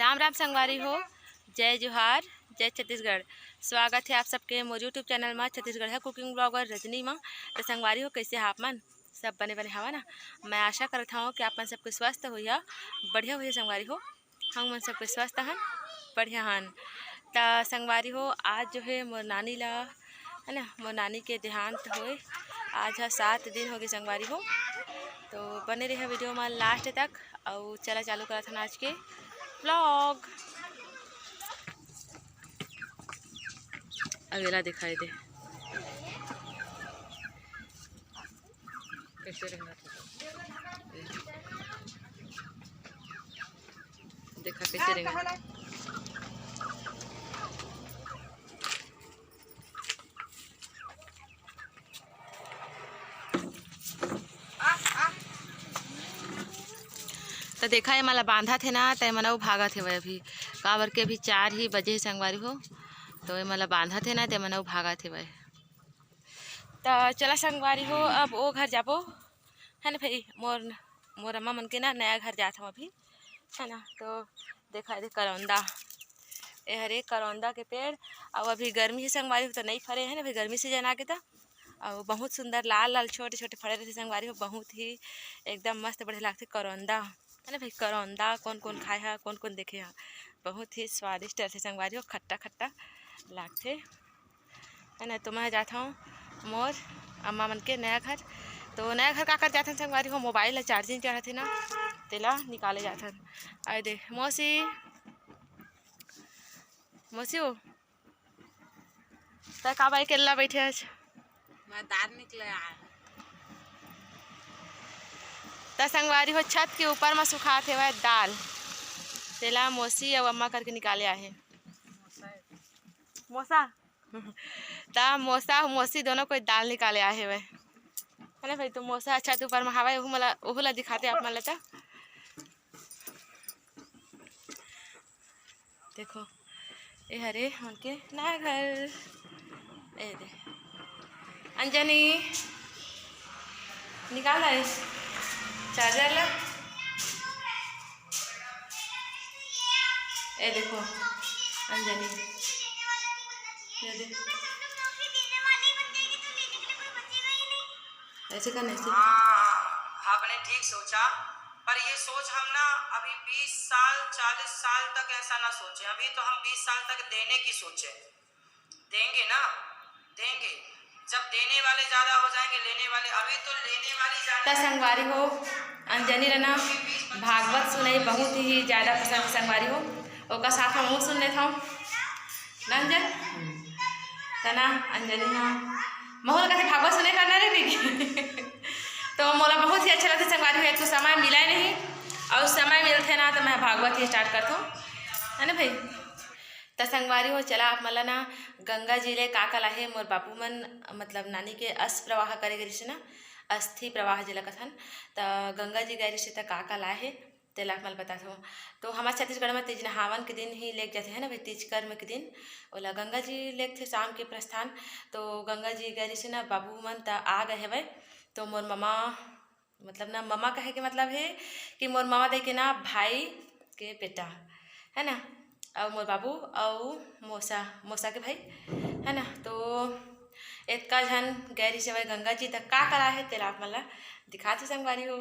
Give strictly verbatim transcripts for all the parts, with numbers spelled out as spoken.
राम राम संगवारी हो, जय जोहार, जय छत्तीसगढ़। स्वागत है आप सबके मोर YouTube चैनल मा, छत्तीसगढ़िया कुकिंग ब्लॉगर रजनी मा। तो संगवारी हो, कैसे हैं आप मन? सब बने बने हवा ना? मैं आशा करत हूँ कि आप मन सबके स्वस्थ होइहा, बढ़िया होइहा संगवारी हो। हम मन सबके स्वस्थ हन, बढ़िया हन। त संगवारी हो, आज जो है मोर नानी ला, है ना, मोर नानी के देहांत होए। आज ह सात दिन हो गए संगवारी हो। तो बने रहे वीडियो में लास्ट तक। अउ चला चालू करत हन आज के ब्लॉग। अगेला दिखाई दे कैसे रेंगत हे। देखा कैसे रेंगत। त देखा, एमन ला बांधत हे ना, त एमन अउ भागत हेवय अभी, काबर के अभी चार ही बजे हे संगवारी हो। तो एमन ला बांधत हे ना, त एमन अउ भागत हेवय। त चला संगवारी हो, अब ओ घर जाबो, है ना भाई, मोर, मोर अम्मा मन के ना नया घर जात हूँ अभी, है ना। तो देखा दे करौंदा, ए हरे करौंदा के पेड़। अब अभी गर्मी ही संगवारी हो तो नहीं फरे है ना, अभी गर्मी सीजन आ गे त। अउ बहुत सुंदर लाल लाल छोटे छोटे फड़े रहिथे संगवारी हो, बहुत ही एकदम मस्त बढ़िया लागथे करौंदा, है ना भाई। करौंदा कौन कौन खाए हा, कौन कौन देखे हा, बहुत ही स्वादिष्ट रहिथे संगवारी हो, खट्टा खट्टा लागथे, है ना। तो मैं जात हूँ मोर अम्मा मन के नया घर। तो नया घर का कर जात हन संगवारी हो, मोबाइल ला चार्जिंग चढ़त हे ना, तेला निकाले जात हन। आए दे मौसी, मौसी हो, त का बाई केला बैठे हस? मैं दाल निकले आए। त संगवारी हो, छत के ऊपर म सुखात हेवय दाल, तेला मौसी अउ अम्मा करके निकाले आहे। मोसा, त मोसा अउ मौसी दोनों कोई दाल निकाले आहे हेवय, है ना भाई। तो मोसा छत ऊपर म हावय, ओहू मला, ओहू ला दिखाते आप मन ला। त देखो, ए हरे हमन के नया घर। ए दे अंजनी, निकाल आए चार्जर ला। ए देखो अंजनी, ये दे, ऐसे करना, ऐसे। हाँ, आपने ठीक सोचा, पर ये सोच हम ना अभी बीस साल, चालीस साल तक ऐसा ना सोचे। अभी तो हम बीस साल तक देने की सोचे, देंगे ना, देंगे। जब देने वाले ज्यादा हो जाएंगे, लेने वाले, अभी तो लेने वाली ज्यादा। त संगवारी हो, अंजनी ला ना भागवत सुनई बहुत ही ज्यादा पसंद हे संगवारी हो। ओकर साथ में महूँ सुन लेत हूँ ना अंजन, त ना अंजनी, हाँ, महूँ ला कथे भागवत सुने करना रे दीदी। तो मोला बहुत ही अच्छा लगथे संगवारी हो, एक तो समय मिला नहीं, अउ समय मिलथे ना तो मैं भागवत ही स्टार्ट करथों, है ना भाई। त संगवारी हो, चला आप मन ला ना गंगा जी ले का का लाहे मोर बाबू मन, मतलब नानी के अस प्रवाह करे गे रिहिस ना, अस्थि प्रवाह जेला कथन। त गंगा जी गए रिहिस त का का लाहे, तेला आप मन ल बताथों। तो हमर छत्तीसगढ़ म तीज नहावन के दिन ही लेग जाथे, है ना भाई, तीज कर्म के दिन ओला गंगा जी लेगथे शाम के प्रस्थान। तो गंगा जी गए रिहिस ना बाबू मन, त आ गए हवय। तो मोर ममा, मतलब ना ममा कहे के मतलब हे कि मोर ममा दाई के ना भाई के बेटा, है ना, अउ मोर बाबू अउ मोसा, मोसा के भाई, है ना। तो एतका झन गए रिहिस हवय गंगा जी, त का का लाहे तेला आप मन ला दिखात हे संगवारी हो।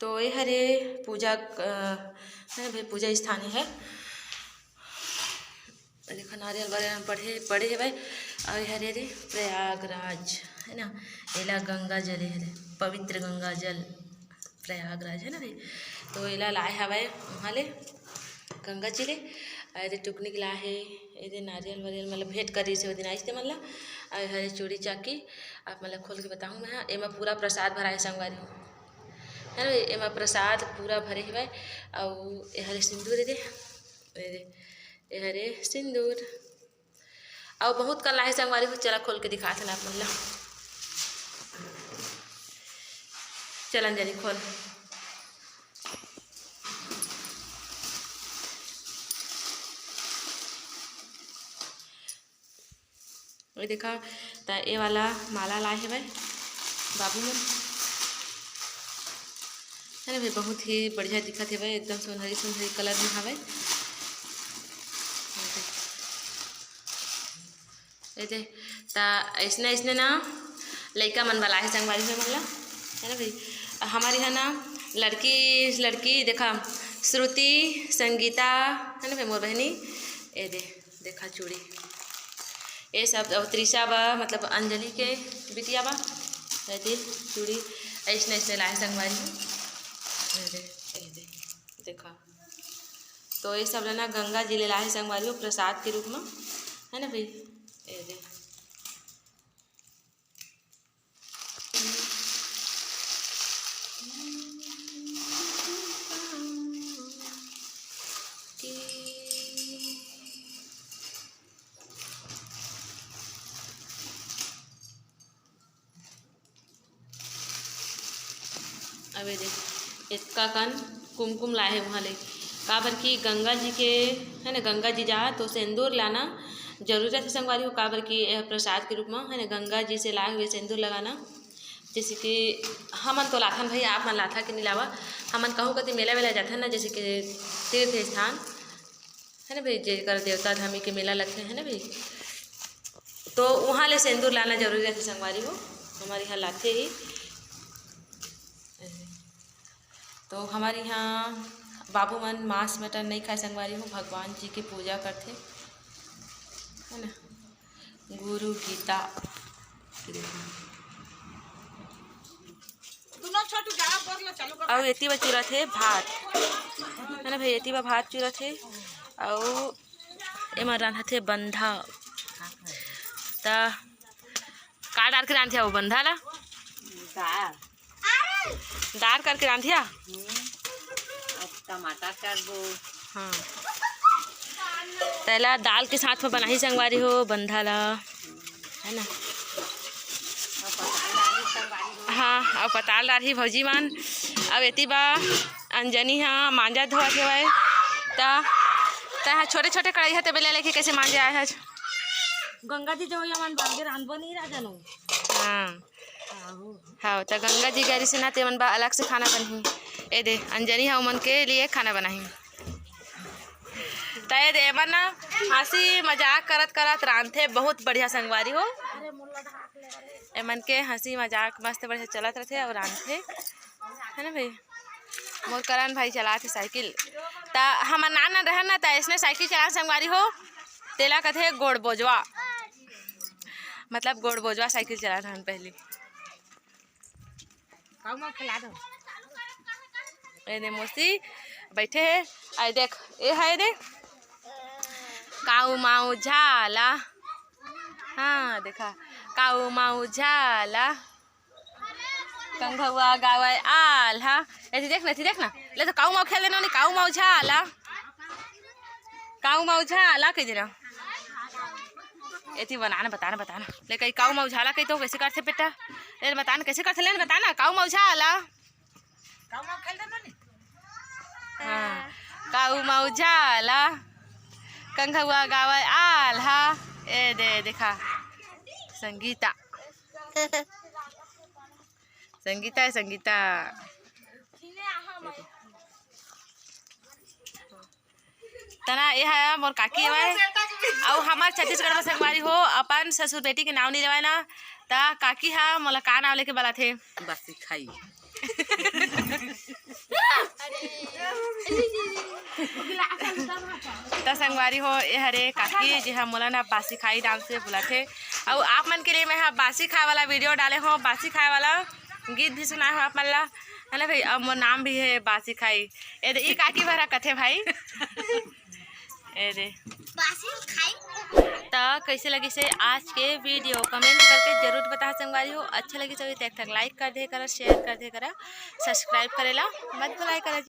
तो ए हरे पूजा, अ, है ना भाई, पूजा स्थान हे। देखो नारियल वारियल पड़े, पड़े हवय। अउ ए हरे रे प्रयागराज, है ना, एला गंगा जल, ए हरे पवित्र गंगा जल प्रयागराज, है ना भाई। तो एला लाए हवय वहाँ ले, गंगा जी ले। अउ ए दे टुकनी के लाए हे, ए दे नारियल वारियल मतलब भेंट करे रिहिस हे ओ दिन आइस ते मन ला। अउ ए हरे चूड़ी चाकी, आप मन ला खोल के बताहूँ मैं। एमा पूरा प्रसाद भराए संगवारी हो, है ना, एमा प्रसाद पूरा भरे हवय। अउ ए हरे सिंदूर दे, ए दे, ए हरे सिंदूर। अउ बहुत कन लाहे संगवारी हो, चला खोल के दिखात हन आप मन ला। चल अंजनी खोल। ये देखा, त ए वाला माला लाए हवय बाबू मन। ये भी बहुत ही बढ़िया दिखत हवय, एकदम सुनहरी सुनहरी कलर में हवय। ये दे, त अइसने अइसने ना लइका मन वाला हे संगवारी हो मन ला, है ना भाई। हमर इहाँ ना लड़की लड़की देखा, श्रुति, संगीता, है ना भाई, मोर बहिनी। ये दे, देखा चूड़ी, ये सब अब त्रिशा बा, मतलब अंजलि के बिटिया बा। ये दे चूड़ी अइसने अइसने लाहे संगवारी हो। ये दे, ये दे, देखा। तो ये सब ला ना गंगा जी ले लाहे संगवारी हो प्रसाद के रूप में, है ना भाई। ये दे। अब ये देख, इतका कन कुमकुम लाए हे वहाँ ले, काबर कि गंगा जी के, है ना, गंगा जी जा तो सेंदूर लाना जरूरी रहिथे संगवारी हो, काबर कि यह प्रसाद के रूप में, है ना, गंगा जी से लाए हुए सेंदूर लगाना। जैसे कि हमन तो लाथन भाई, आप मन लाथा कि नहीं लावा, हमन कहूँ कति मेला वेला जाथन ना, जैसे कि तीर्थ स्थान, है ना भाई, जेकर देवता धामी के मेला लगथे, है ना भाई, तो वहाँ ले सेंदूर लाना जरूरी रहिथे संगवारी हो, हमर इहाँ लाथे ही। तो हमर इहाँ बाबू मन मांस मटन नहीं खाए संगवारी हो, भगवान जी के पूजा करथे, है ना। गुरु गीता। अउ एती बा चुरत हे भात, है ना भाई, एती बा भात चुरत हे। अउ एमा रांधत हे बंधा। त का डार के रांधे वो बंधा ला? दार। दार करके रांधिया? हम्म। अब टमाटर करबो। हाँ। तेला दाल के साथ में बनाही संगवारी हो बंधा ला, है ना? हाँ, अउ पताल डारही भौजी मन। अब एती बा अंजनी हा मांजा धोवत हेवय। त तैं हा छोटे छोटे कढ़ाई हा तेबे ले लेके कैसे मांजे आए हस? गंगा जी जो हमन बागे रांधबो नहीं राजन। हाँ। हाँ, त गंगा जी गए रहिसे ना, तेमन बर अलग से खाना बनही। ए दे, अंजनी ह ओमन के लिए खाना बनाही। त ए दे, एमन ना हंसी मजाक करत करत रांधथे, बहुत बढ़िया संगवारी हो। एमन के हंसी मजाक मस्त बढ़िया चलत रहिथे अउ रांधथे, है ना भाई? मोर करण भाई चलाथे साइकिल, त हमर नान नान रहन ना, त अइसने साइकिल चलान संगवारी हो, तेला कथे गोड़ बोजवा। मतलब गोड़ बोजवा साइकिल चलात हन पहली। काऊ माऊ खिला दो। ए दे मौसी बैठे हे, आए देख, ए है दे काऊ माऊ झाला। हाँ देखा, काऊ माऊ झाला, कंघवा गावय आल्हा। एती देख ना, एती देख ना, ले तो काऊ माऊ खेल देना, काऊ माऊ झाला। काऊ माऊ झाला कह देना। एती बना ना, बता ना, बता ना। ले कही काऊ माऊ झाला कही तो कैसे करथे बेटा? ले बता ना कैसे करथे, ले बता ना काऊ माऊ झाला। काऊ माऊ खेल दे ना नी। हाँ, काऊ माऊ झाला, कंघवा गावय आल्हा। ए दे देखा, संगीता। संगीता है, संगीता। तना, ये है मोर काकी हवय। अउ हमर छत्तीसगढ़ में संगवारी हो, अपन ससुर बेटी के नाव नहीं लेवाय ना, त काकी हा मोला का नाव लेके बलाथे? बासी खाई। त संगवारी हो, ये हरे काकी, जे हा मोला ना बासी खाई नाम से बुलाथे। अउ आप मन के लिए मैं हा बासी खाए वाला वीडियो डाले हो, बासी खाए वाला गीत भी सुनाए हो आप मन ला, है ना भाई? अब मोर नाम भी है बासी खाई। ए दे, ई काकी भरा कथे भाई। ए दे। बासी खाई। त कैसे लगिस हे आज के वीडियो, कमेंट करके जरूर बता संगवारी हो। अच्छा लगिस हे त एक ठक लाइक कर दे करा, शेयर कर दे करा, सब्सक्राइब करेला मत भुलाए करा।